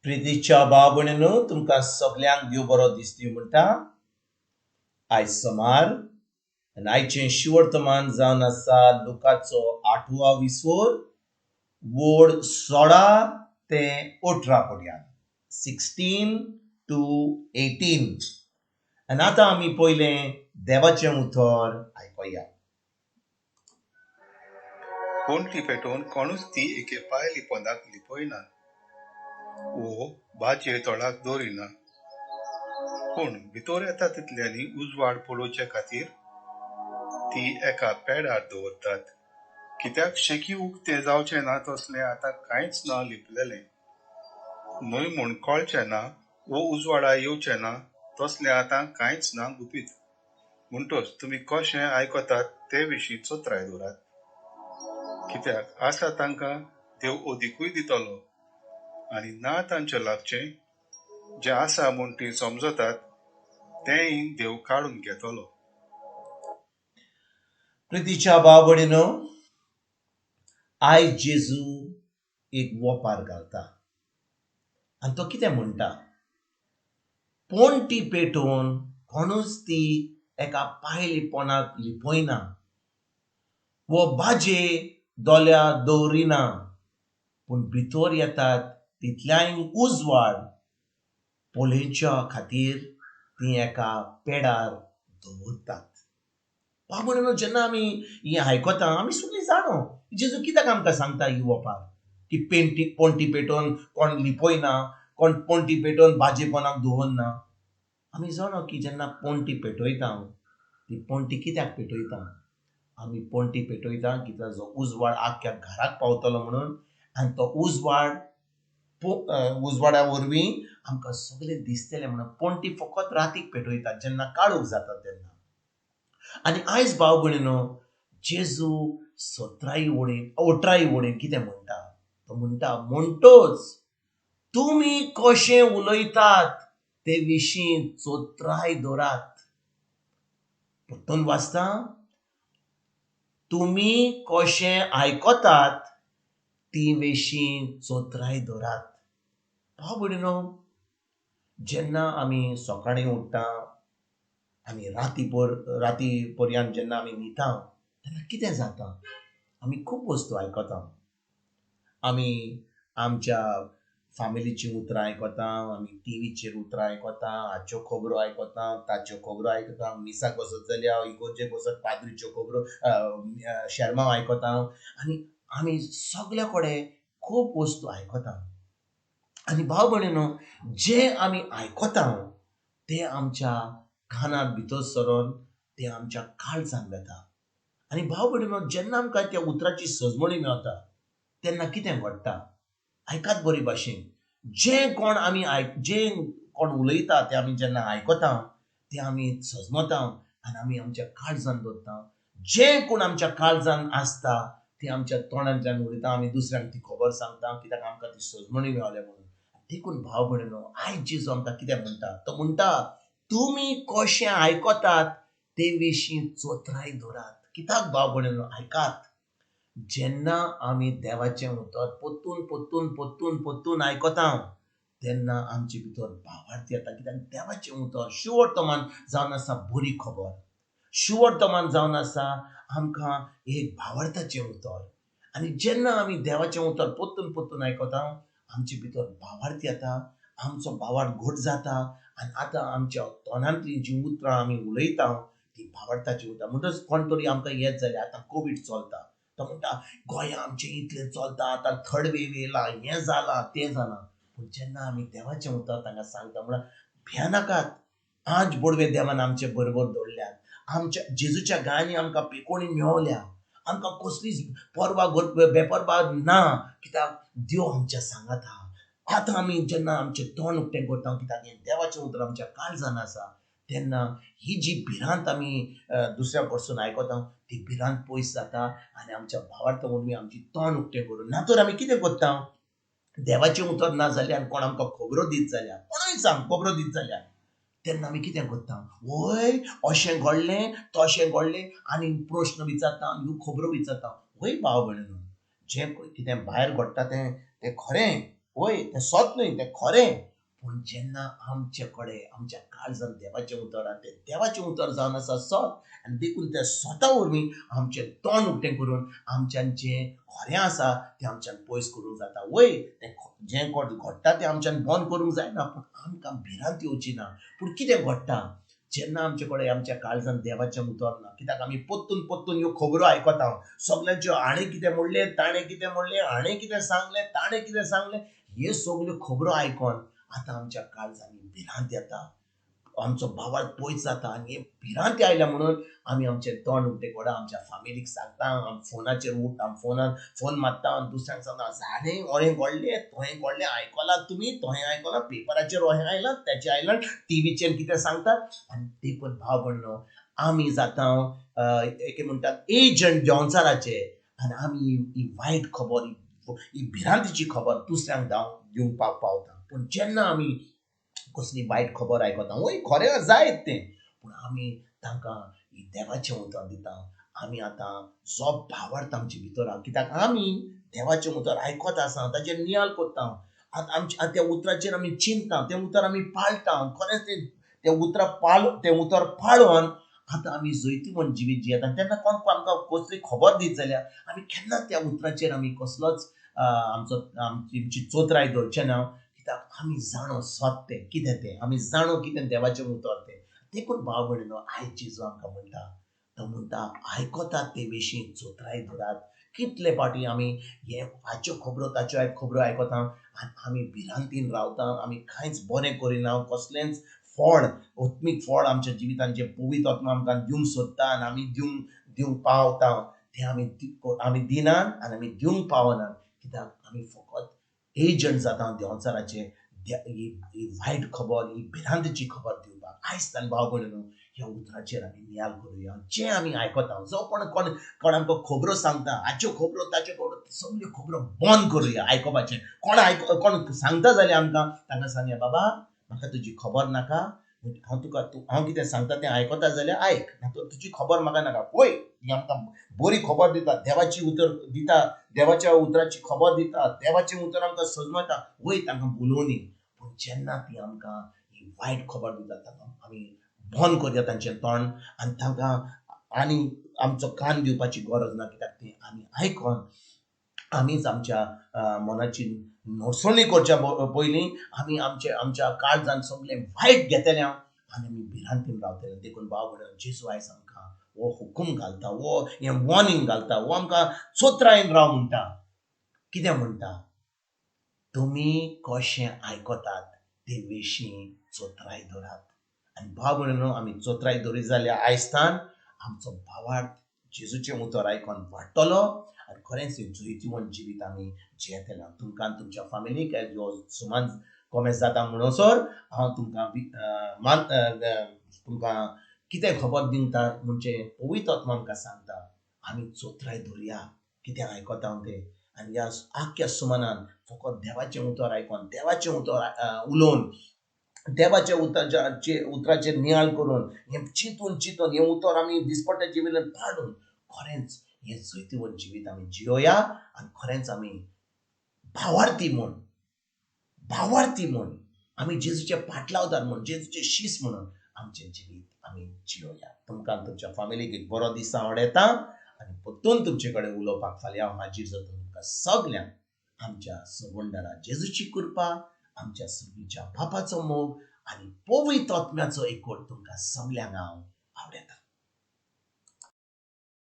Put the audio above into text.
प्रितीच्या भाव भयणीनो, तुमकां सगल्यांक देव बरो दिसती म्हणटा. आयज सोमार आनी आयचें शिवर्तमान जावन आसा लुकाचो आठवा विसोर वोड 16 ते 18 पर्यंत, 16 टू 18. आनी आतां आमी पयलें देवाचें उतर आयकुया. पणटी पेटोवन कोणूच ती एके पायली पोंदाक लिपयना वो बाजे तोळाक दवरिना, पूण भितर येता तितल्यांनी उजवाड पळोवचे खातीर ती एका पेडार दवरतात. कित्याक शेकी उक्तें जावचें ना तसलें आतां कांयच ना लिपलेलें, न्हय म्हूण कळचें ना वो उजवाडा येवचें ना तसलें आतां कांयच ना गुपीत. म्हणटच तुमी कशें आयकतात ते विशीं चत्राय दवरात, कित्याक आसा तांकां देव अदिकूय दितलो आनी ना तांचे लागचें जें आसा म्हूण तीं समजतात तेंय देव काडून घेतलो. प्रितीच्या भाव भयणीनो, आयज जेजू एक वोपार घालता आनी तो कितें म्हणटा, पणटी पेटोवन कोणूच ती एका पायली पोणाक लिपयना वो बाजे दोल्या दवरिना, पूण भितर येतात तितल्याय उजवाड पळोवच्या खातीर ती एका पेडार दवरतात. भाव भयणीनो, जेन्ना आमी हें आयकता आमी सगळीं जाणो जेजू कित्याक आमकां सांगता ही वोपार की पेंटी पणटी पेटोवन कोण लिपयना, कोण पणटी पेटोवन बाजेपणाक दवरना. आमी जाणो की जेन्ना पणटी पेटयता ती पणटी कित्याक पेटयता, आमी पणटी पेटयता की ताजो उजवाड आख्ख्या घराक पावतलो म्हणून, आनी तो उजवाड उजवाडा वरवीं आमकां सगळें दिसतलें म्हणून पणटी फकत रातीक पेटयतात जेन्ना काळोख जाता तेन्ना. आनी आयज भाव भयणीनो, जेजू सतराय वडीन अठराय वडीन कितें म्हणटा, तो म्हणटा म्हणटोच तुमी कशें उलयतात ते विशीं चोत्राय दवरात. परतून वाचता, तुमी कशें आयकतात ती विशीं चोत्राय दवरात. भाव भयणीनो, जेन्ना आमी सकाळीं उठ्ठा आनी राती पर्यंत जेन्ना आमी न्हिता तेन्ना कितें जाता, आमी खूब वस्तू आयकता. आमी आमच्या फामिलीचीं उतरां आयकता, आमी टिवीचेर उतरां आयकता, हाच्यो खबरो आयकता, ताच्यो खबरो आयकता, मिसाक वचत जाल्यार इगोर्जेक वचत पाद्रीच्यो खबरो शेर्मांव आयकता, आनी आमी सगल्या कडेन खूब वस्तू आयकता. आनी भाव भयणीनो, जें आमी आयकता तें आमच्या कानार भितर सरोन तें आमच्या काळजान वता. आनी भाव भयणीनो, जेन्ना आमकां त्या उतराची सजमणी मेळटा तेन्ना कितें घडटा, आयकात बरी भाशेन, जें कोण आमी जें कोण उलयता तें आमी जेन्ना आयकता तें आमी सजमता आनी आमी आमच्या काळजान दवरता. जें कोण आमच्या काळजान आसता तें आमच्या तोंडांतल्यान उलयता, आमी दुसऱ्यांक ती खबर सांगता कित्याक आमकां ती सजमणी मेळ्ळ्या म्हणून. देखून भाव भयणीनो, आयज जेजू आमकां कितें म्हणटा, तो म्हणटा तुमी कशें आयकतात ते विशीं चोत्राय दवरात. कित्याक भाव भयणीनो, आयकात, जेन्ना आमी देवाचें उतर परतून परतून परतून परतून आयकता तेन्ना आमचे भितर भावार्थ येता, कित्याक देवाचें उतर शिवर्तमान जावन आसा बरी खबर, शिवर्तमान जावन आसा आमकां एक भावार्थाचें उतर. आनी जेन्ना आमी देवाचें उतर परतून परतून आयकता आमचे भितर भावार्थ येता, आमचो भावार्थ घट जाता, आनी आतां आमच्या तोंडांतलीं जीं उतरां आमी उलयता ती भावार्थाचीं उतरां. म्हणटच कोण तरी आमकां येत जाल्यार आतां कोवीड चलता, तो म्हणटा गोंया आमचें इतलें चलता, आतां थर्ड वेव येयला, हें जालां तें जालां. पूण जेन्ना आमी देवाचें उतर तांकां सांगता म्हणल्यार भियानाकात, आज बोडवे देवान आमचे बरोबर दवरल्यात, आमच्या जेजूच्या गायांनी आमकां पेकोणी मेवल्या, आमकां कसलीच पर्वा बेपर्वा ना, कित्याक देव आमच्या सांगात आहा. आतां आमी जेन्ना आमचें तोंड उक्तें करता कित्याक हें देवाचें उतर आमच्या काळजान आसा तेन्ना ही जी भिरांत आमी दुसऱ्या कडसून आयकता ती भिरांत पयस जाता आनी आमच्या भावार्थ वरवीं आमची तोंड उक्तें करून. ना तर आमी कितें करता, देवाचें उतर ना जाल्यार आनी कोण आमकां खबरो दीत जाल्यार, कोणूय सांग खबरो दीत जाल्यार तेन्ना आमी कितें करता, वय अशें घडलें तशें घडलें आनी प्रश्न विचारता, ह्यो खबरो विचारता. वय भाव भयणीनो, जें कितें भायर घडटा तें खरें, वय तें सत न्हय, तें खरें. पूण जेन्ना आमचे कडेन आमच्या काळजान देवाचें उतर आनी तें देवाचें उतर जावन आसा सत, आनी देखून त्या स्वता वरवीं आमचें तोंड उक्तें करून आमच्यान जें खरें आसा तें आमच्यान पयस करूंक जाता. वय तें जें घडटा तें आमच्यान बंद करूंक जायना, पूण आमकां भिरांत येवची ना. पूण कितें घडटा जेन्ना आमचे कडेन आमच्या काळजान देवाचें उतर ना, कित्याक आमी परतून परतून ह्यो खबरो आयकता, सगल्यांच्यो हाणें कितें म्हणलें, ताणें कितें म्हणलें, हाणें कितें सांगलें, ताणें कितें सांगलें, ह्यो सगल्यो खबरो आयकोन आतां आमच्या काळजांनी भिरांत येता, आमचो भावार्थ पयस जाता. आनी हे भिरांती आयल्या म्हणून आमी आमचें तोंड उक्तें कोडा आमच्या फामिलीक सांगता, फोनाचेर उठता, फोनान फोन मारता आनी दुसऱ्यांक सांगता जाणें अहें घडलें, तोहें घडलें, आयकलां तुमी, तोहें आयकलां, पेपराचेर अहें आयलां, तेचें आयलां, टिवीचेर कितें सांगतात. आनी देखून भाव भयणो आमी जाता एके म्हणटात एजंट देंवचाराचे, आनी आमी ही वायट खबर, ही भिरांतीची खबर दुसऱ्यांक दिवपाक पावता. पूण जेन्ना आमी कसली वायट खबर आयकता, वय खरें जायत तें, पूण आमी तांकां देवाचें उतर दिता. आमी आतां जो भावार्थ आमचे भितर आहा, कित्याक आमी देवाचें उतर आयकत आसा, ताचेर नियाळ करता, आतां आमच्या त्या उतराचेर आमी चिंतता, तें उतर आमी पाळटा, खरेंच तें उतरां तें उतर पाळून आतां आमी जैतिवंत जिवीत जियेता. तेन्ना कोण आमकां कसली खबर दीत जाल्यार आमी केन्ना त्या उतराचेर आमी कसलोच आमचो आमची चोत्राय दवरचे ना, कित्याक आमी जाणो सत तें कितें तें, आमी जाणो कितें देवाचें उतर तें. देखून भाव भयणीनो आयज जेजू आमकां म्हणटा, तो म्हणटा आयकतात ते विशीं चोत्राय धरात. कितले फावटी आमी हे हाच्यो खबरो ताच्यो खबरो आयकता आनी आमी भिरांतीन रावता, आमी कांयच बरें करिना, कसलेंच फळ आत्मीक फळ आमच्या जिवितान जें पवित्र आत्मा आमकां दिवंक सोदता आनी आमी दिवंक पावता तें आमी दिनात आनी आमी दिवंक पावनात, कित्याक आमी फकत एजंट जाता देंवचाराचे ही वायट खबर, ही भिरांतीची खबर दिवपाक. आयज तान भाव भयणीनो ह्या उतराचेर आमी नियाळ करुया. जें आमी आयकता, जो कोण कोण कोण आमकां खबरो सांगता, हाच्यो खबरो ताच्यो खबरो, सगल्यो खबरो बंद करुया आयकुपाचें. कोण सांगता जाल्यार आमकां तांकां सांगया, बाबा म्हाका तुजी खबर नाका, हांव तुका हांव कितें सांगता तें आयकता जाल्यार आयक, ना तर तुजी खबर म्हाका नाका. पळय ती आमकां बरी खबर दिता, देवाची उतर दिता, देवाच्या उतराची खबर दिता, देवाचें उतर आमकां सजमयता, वय तांकां उलोवनी. पूण जेन्ना ती आमकां ही वायट खबर दिता तांकां आमी बंद करया तांचें तोंड, आनी तांकां आनी आमचो कान दिवपाची गरज ना, कित्याक तें आमी आयकोन आमीच आमच्या मनाची नडसणी करच्या पयलीं आमी आमचे आमच्या काळजान सगळें वायट घेतले आनी आमी भिरांतीन रावतले. देखून भाव भयणीनो जेजू आयज आमकां हो हुकूम घालता, हो हें वॉर्निंग घालता, हो आमकां चोत्रायेन राव म्हणटा. कितें म्हणटा? तुमी कशें आयकतात ते विशीं चोत्राय धरात. आनी भाव भयणीनो आमी चोत्राय धरीत जाल्यार आयजतान आमचो भावार्थ जेजूचें उतर आयकोन वाडटलो आनी खरेंच जैतिवंत जिवीत आमी जियेतले. तुमकां तुमच्या फामिलीक ह्यो सुमान कोमेस जाता म्हणसर हांव तुमकां तुमकां कितें खबर दिता म्हणजे पवित्र आत्मा आमकां सांगता, आमी चोत्राय धरया कितें आयकता तें. आनी ह्या आख्ख्या सुमानान फकत देवाचें उतर आयकोन, देवाचें उतर उलोवन, देवाच्या उतराचेर नियाळ करून, हें चिंतून चिंतून हें उतर आमी दिसपट्ट्या जिवितांत पाळून खरेंच हें जैतिवंत जिवीत आमी जियोया. आनी खरेंच आमी भावार्थी म्हूण, आमी जेजूचे पाटलावदार म्हूण, जेजूचे शीस म्हणून आमचें जिवीत आमी जियोया. तुमकां तुमच्या फामिलीक एक बरो दीस आवडटा आनी परतून तुमचे कडेन उलोवपाक फाल्यां हांव हाजीर जाता. तुमकां सगल्यांक आमच्या सवंडरा जेजूची कृपा, आमच्या सर्गीच्या बापाचो मोग आनी पवित्र आत्म्याचो एकवट तुमकां सगल्यांक हांव आवडटा.